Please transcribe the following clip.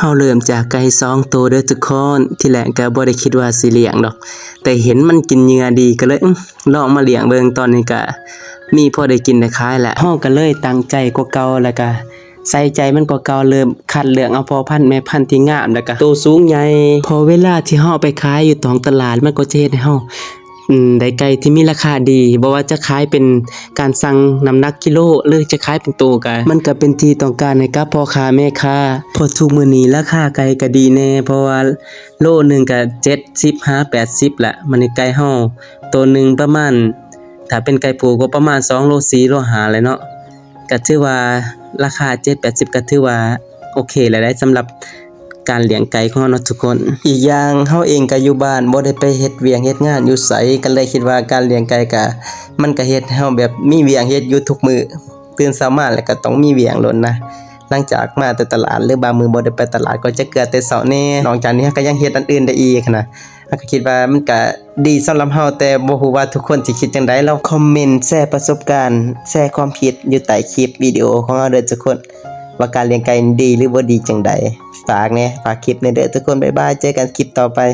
ເຮົາເລີ່ມຈາກໄກ່ສອງໂຕເດີທຸກຄົນ. ທີແລກກໍບໍ່ໄດ້ຄິດວ່າຊິລ້ຽງດອກ ແຕ່ເຫັນມັນກິນເຫຍື່ອດີ ກໍເລີຍ ອືມ ລອງມາລ້ຽງເບິ່ງ. ຕອນນີ້ກໍມີພໍໄດ້ກິນໄດ້ຂາຍແຫຼະ. ເຮົາກໍເລີຍຕັ້ງໃຈກວ່າເກົ່າ ແລ້ວກໍໃສ່ໃຈມັນກວ່າເກົ່າ, ເລີ່ມຄັດເລືອກເອົາພໍ່ພັນແມ່ພັນທີ່ງາມ ແລ້ວກໍໂຕສູງໃຫຍ່. ເພາະເວລາທີ່ເຮົາໄປຂາຍຢູ່ທ້ອງຕະຫຼາດ ມັນກໍຈະເຮັດໃຫ້ເຮົາ ອືມ ໄດ້ໄກ່ທີ່ມີລາຄາດີ, ບໍ່ວ່າຈະຂາຍເປັນການຊັ່ງນ້ຳໜັກກິໂລ ຫຼືຈະຂາຍເປັນໂຕກະ ມັນກະເປັນທີ່ຕ້ອງການໃຫ້ກັບພໍ່ຄ້າແມ່ຄ້າ. ເພາະທຸກມື້ນີ້ລາຄາໄກ່ກະດີແດ່ ເພາະວ່າໂລໜຶ່ງກະເຈັດສິບຫາແປດສິບລະ. ບາດນີ້ໄກ່ເຮົາໂຕໜຶ່ງປະມານ ຖ້າເປັນໄກ່ຜູ້ກໍປະມານສອງໂລສີ່ໂລຫ້າແຫຼະເນາະ. ກະຖືວ່າລາຄາເຈັດແປດສິບ ກະຖືວ່າໂອເຄແລ້ວໄດ໋ ສຳລັບການລ້ຽງໄກ່ຂອງເຮົາເນາະທຸກຄົນ. ອີກຢ່າງເຮົາເອງກະຢູ່ບ້ານ ບໍ່ໄດ້ໄປເຮັດວຽກເຮັດງານຢູ່ໃສ ກໍເລີຍຄິດວ່າການລ້ຽງໄກ່ກະ ມັນກະເຮັດໃຫ້ເຮົາແບບມີວຽກເຮັດຢູ່ທຸກມື້. ຕື່ນເຊົ້າມາແລ້ວກະຕ້ອງມີວຽກໂລດນະ ຫຼັງຈາກມາແຕ່ຕະຫຼາດ ຫຼືບາງມື້ບໍ່ໄດ້ໄປຕະຫຼາດ ກໍຈະເກືອແຕ່ເຊົ້າແດ່. ນອກຈາກນີ້ເຮົາກະຍັງເຮັດອັນອື່ນໄດ້ອີກຫັ້ນນະ. ເຮົາກໍຄິດວ່າມັນກະດີສຳລັບເຮົາ ແຕ່ບໍ່ຮູ້ວ່າທຸກຄົນຊິຄິດຈັ່ງໃດ. ລອງຄອມເມັນແຊປະສົບການ ແຊຄວາມຄິດຢູ່ໃຕ້ຄລິບວິດີໂອຂອງເຮົາເດີທຸກຄົນ ວ່າການລ້ຽງໄກ່ນີ້ດີຫຼືບໍ່ດີຈັ່ງໃດ. ຝາກແດ່ ຝາກຄລິບແດ່ເດີທຸກຄົນ. ບາຍບາຍ ເຈີກັນຄລິບຕໍ່ໄປ.